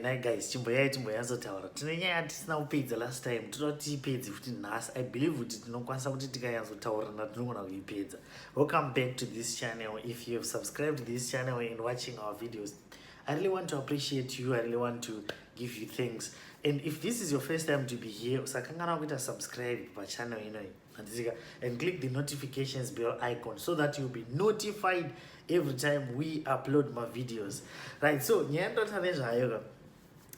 Nhai guys, chimboyai timbonyatsotaura. Tine nyaya yatisina kupedza last time, toda kuti tiipedze futi nhasi. I believe kuti tinokwanisa kuti tikanyatsotaurana tinogona kuipedza. Welcome back to this channel. If you have subscribed to this channel and watching our videos, I really want to appreciate you. I really want to give you thanks. And if this is your first time to be here, usakanganwa kuita subscribe pachannel inoyi, handisika, and click the notifications bell icon so that you'll be notified every time we upload my videos, right? So nyaya ndota nezvayo ka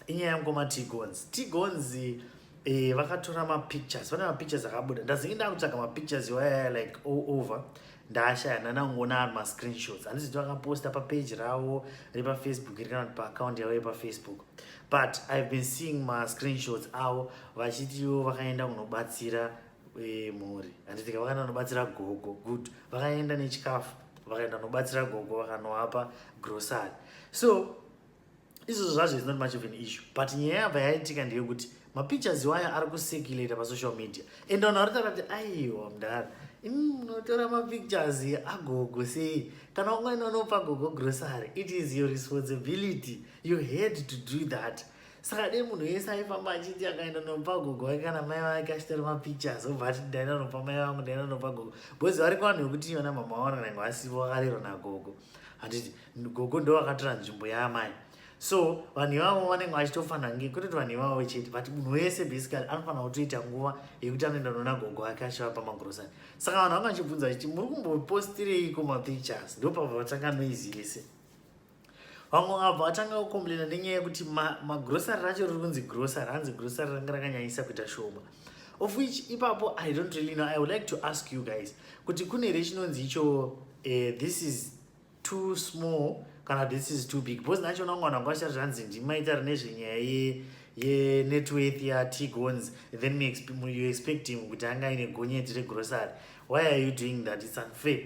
inyaya yamukoma Tgonz. Tgonz vakatora mapictures, vane mapictures akabuda. Ndazinge ndakutsvaga mapictures iwaya like all over, ndashaya. Ndanangoona ari mascreenshots. Handisi kuti vakaposta papage ravo repaFacebook iri kana kuti paaccount yavo yepaFacebook, but I've been seeing mascreenshots avo vachitiwo vakaenda kunobatsira mhuri, handitika? Vakaenda kunobatsira gogo. Good, vakaenda nechikafu, vakaenda kunobatsira gogo, vakanovapa grocery. So izvozvo zvazvo is not much of an issue, but nyaya yabva yaitika ndeyekuti mapictures iwayo ari kucirculata pasocial media and vanhu vari kutaura kuti, "Aiwa mudhara, imi munotora mapictures agogo sei? Kana ungaenda unopa gogo grocery, it is your responsibility, you had to do that." Saka dei munhu wese aifamba achiti akaenda nopa gogo wake kana mai vake achitora mapictures, obva ati, "Ndaenda nopa mai vangu, ndaenda nopa gogo," because variko vanhu vekuti vana mama vavo kana vasivo, vakarerwa nagogo, handiti? Gogo ndo vakatora nzvimbo yaamai. So vanhu ivavo vanenge vachitofanira nge kutoti vanhu ivavo chete, but munhu wese basically anofanira kutoita nguva yekuti anoenda noona gogo ake achivapa magrosari. Saka vanhu vanga vachibvunza vachiti, "Muri kumbopostireiko mapictures?" Ndopabva vatanga noise yese. Vamwe vabva vatanga kucomplaina nenyaya yekuti magrosari racho riri kunzi grocery, hanzi grocery ranga rakanyanyisa kuita shoma, of which ipapo I don't really know. I would like to ask you guys kuti kune here chinonzi icho this is too small kana this is too big? Because nachona vamwe vanhu vanga vachati zvanzi ndimaita nezvenyaya yenet worth yaTgonz, then you expect him kuti anga aine gonyeti regrocery. Why are you doing that? It's unfair.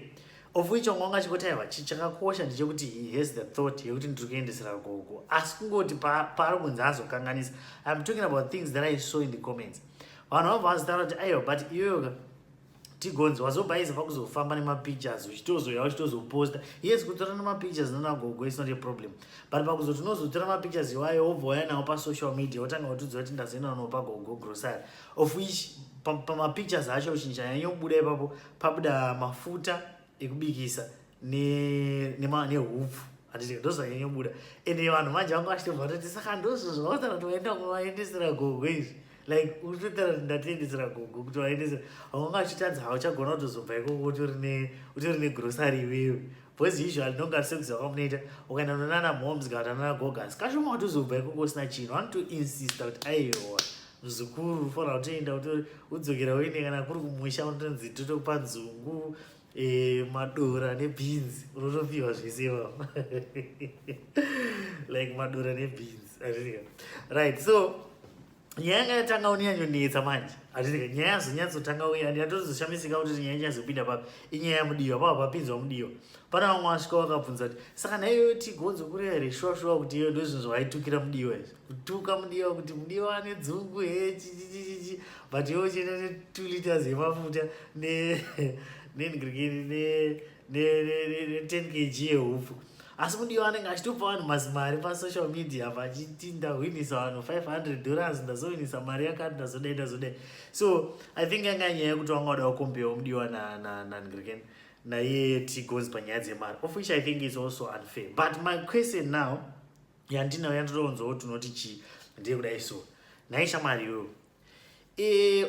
Of which vamwe vanga vachingoti, aiwa, chakakosha ndechekuti he has the thought yekuti ndiri kuendesera gogo, asi kungoti paari kunzi azokanganisa. I'm talking about things that I saw in the comments. Vanhu vabva vazitaura kuti, "Aiwa, but iyoyoka Tgonz wazobhaisa pakuzofamba nemapictures, uchitozoya uchitozoposta." Yes, kutora nemapictures nanagogo is not a problem, but pakuzoti unozotora mapictures iwayo, wobva wauya nawo pasocial media, wotanga kutiudza kuti ndazoenda nopa gogo grocery, of which pamapictures acho chinhu chanyanyobuda ipapo, pabuda mafuta ekubikisa nehupfu, handiti? Ndozvanyanyobuda. Ende vanhu manje vanga vachitobva vatoti, "Saka ndozvo zvavautaura kuti waenda kuvaendesera gogo izvi?" Like uritotaura kuti ndatiendesera gogo, kuti waendesera. Vamwe vanga vachitadza, hauchagona kutozobva ikoko utori negrocery iwewe, because usually nonga sekuziva kwamunoita, ukaenda nonana moms kana kuti anana gogas, kashoma kutozobva ikoko usina chinhu. Vanotoinsista kuti, "Aiwa, muzukuru, ufanira kutoenda udzokera uine." Kana kuri kumusha, unotonzi totokupa nzungu, madora nebhinzi, unotopiwa zvese ivavo, like madora nebhinzi, handitika? Right, so nyaya yanga yatanga unonyanyonetsa manje, handitika? Nyaya yazonyatsotanga uya, ndatozoshamisika kuti nyaya ichazopinda papi. Inyaya yamudiwa, pava papinzwa Mudiwa. Pana vamwe vasvika vakabvunza kuti, "Saka naiyoyo Tgonz kureva here shuwa shuwa kuti iyo ndo zvinhu zvawaitukira Mudiwa izvi, kutuka Mudiwa kuti Mudiwa ane dzungu he chichichichi, but iwe uchienda ne2 liters yemafuta nengrikini ne10 kg yehupfu?" Asi Mudiwa anenge achitopa vanhu mazimari pasocial media vachiti, "Ndahwinisa vanhu $500, ndazowinisa mari yakati, ndazodai, ndazodai." So I think yanga nyaya yekuti vanga vada kukombewa Mudiwa nangriken naiye Tgonz panyaya dzemari, of which I think is also unfair. But my question now yandinayo, yandotoonzawo tinoti chii, ndeyekudai so: nhai shamwari iyoyo,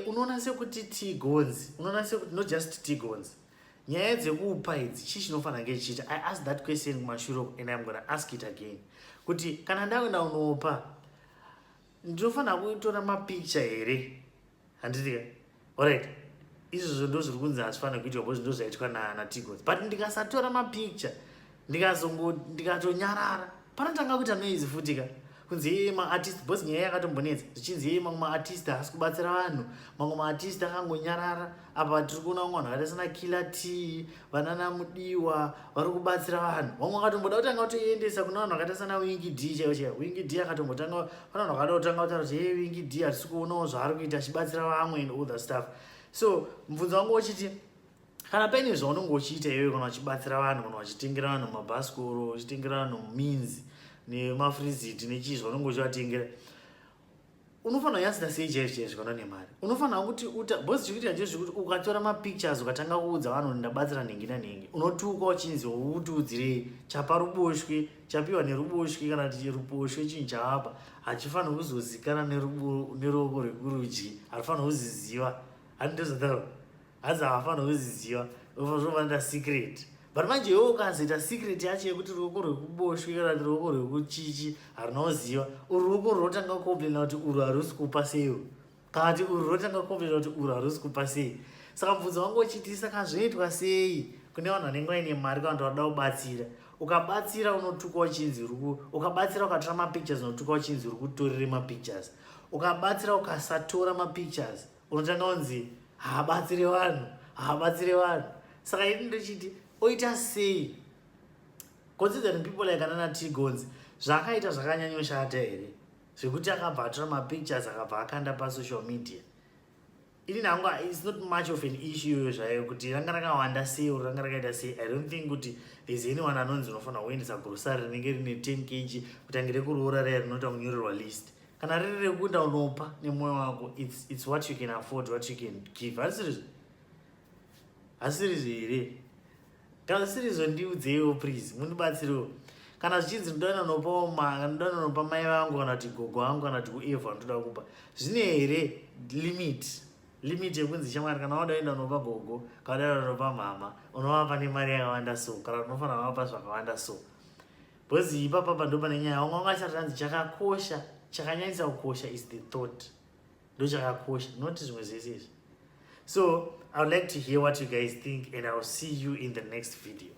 unoona sekuti Tgonz, unoona sekuti, not just Tgonz, nyaya dzekupa idzi, chii chinofanira kunge chichiita? I asked that question kumashure and I'm gonna ask it again, kuti kana ndakuenda unopa, ndinofanira kutora mapicture here, handitika? Alright, izvozvo ndo zviri kunzi hazvifanira kuitwa because ndo zvaitwa naTgonz, but ndikasatora mapicture, ndikazongo ndikatonyarara, panotanga kuita noise futi ka, kunzi iye maartist, because nyaya yakatombonetsa zvichinzi iye mamwe maartist haasi kubatsira vanhu, mamwe maartist akangonyarara. Apa tiri kuona vamwe vanhu vakaita sana Killer T, vanana Mudiwa vari kubatsira vanhu. Vamwe vakatomboda kutanga kutoiendesa kuna vanhu vakaita sana Winky D chaivo chaivo. Winky D akatombotanga, pana vanhu vakada kutanga kutaura kuti, "Hey, Winky D hatisi kuonawo zvaari kuita achibatsira vamwe," and all that stuff. So mubvunzo wangu uchiti, kana paine zvaunenge uchiita iwewe, kana uchibatsira vanhu, kana uchitengera vanhu mabhasikoro, uchitengera vanhu minzi. Nemafriziti nechii zvaunenge uchivatengera, unofanira kunyatsoita sei chaizvo chaizvo kana une mari? Unofanira kuti uta, because chikuitika ndezvekuti ukatora mapictures, ukatanga kuudza vanhu kuti ndabatsira nhingi nanhingi, unotukwa uchinzi utiudzirei chapa ruboshwe, chapiwa neruboshwe, kana kuti ruboshwe chinhu chavapa hachifaniri kuzozikana neruoko rwekurudyi, harifaniri kuziziva. Handindozvataura, hanzi havafaniri kuziziva, zvofanira secret. But manje iwe ukazoita secret yacho yekuti ruoko rwekuboshwe kana kuti ruoko rwekuchichi haruna kuziva, uru ruoko runotanga kucomplaina kuti uru harusi kupa seiwo, kana kuti uru runotanga kucomplaina kuti uru harusi kupa sei. Saka mubvunzo wangu uchiti, saka zvinoitwa sei kune vanhu vanenge vaine mari kana kuti vanoda kubatsira? Ukabatsira unotukwa uchinzi uri, ukabatsira ukatora mapictures unotukwa uchinzi uri kutorere mapictures. Ukabatsira ukasatora mapictures unotanga kunzi haabatsire vanhu, haabatsire vanhu. Saka ini ndochiti oita sei, considering people like anana Tigonzi, zvaakaita zvakanyanyoshata here zvekuti akabva atora mapictures, akabva akanda pasocial media? Ini nangu it's not much of an issue iyoyo zvayo, kuti ranga rakawanda sei or ranga rakaita sei. I don't think kuti there's anyone anonzi unofanira kuendesa grocery rinenge rine 10 kg, kutange rekuroora raya rinoita kunyorerwa list. Kana riri rekuenda unopa nemwoyo wako, it's what you can afford, what you can give. Hasirizvo, hasirizvo here? Kana zisirizvo ndiudzeiwo please, mundibatsirewo. Kana zvichinzi ndoda nopa, ndoda nopa mai vangu kana kuti gogo vangu kana kuti kuevha ndoda kupa, zvine here limit yekunzi shamwari, kana wada enda unopa gogo, kana wada unopa mama, unovapa nemari yakawanda so, kana unofanira kuvapa zvakawanda so? Because ipapapa ndo pane nyaya. Vamwe vanga vachati chakakosha, chakanyanyisa kukosha is the thought, ndo chakakosha, not zvimwe zvese izvi. So I would like to hear what you guys think and I will see you in the next video.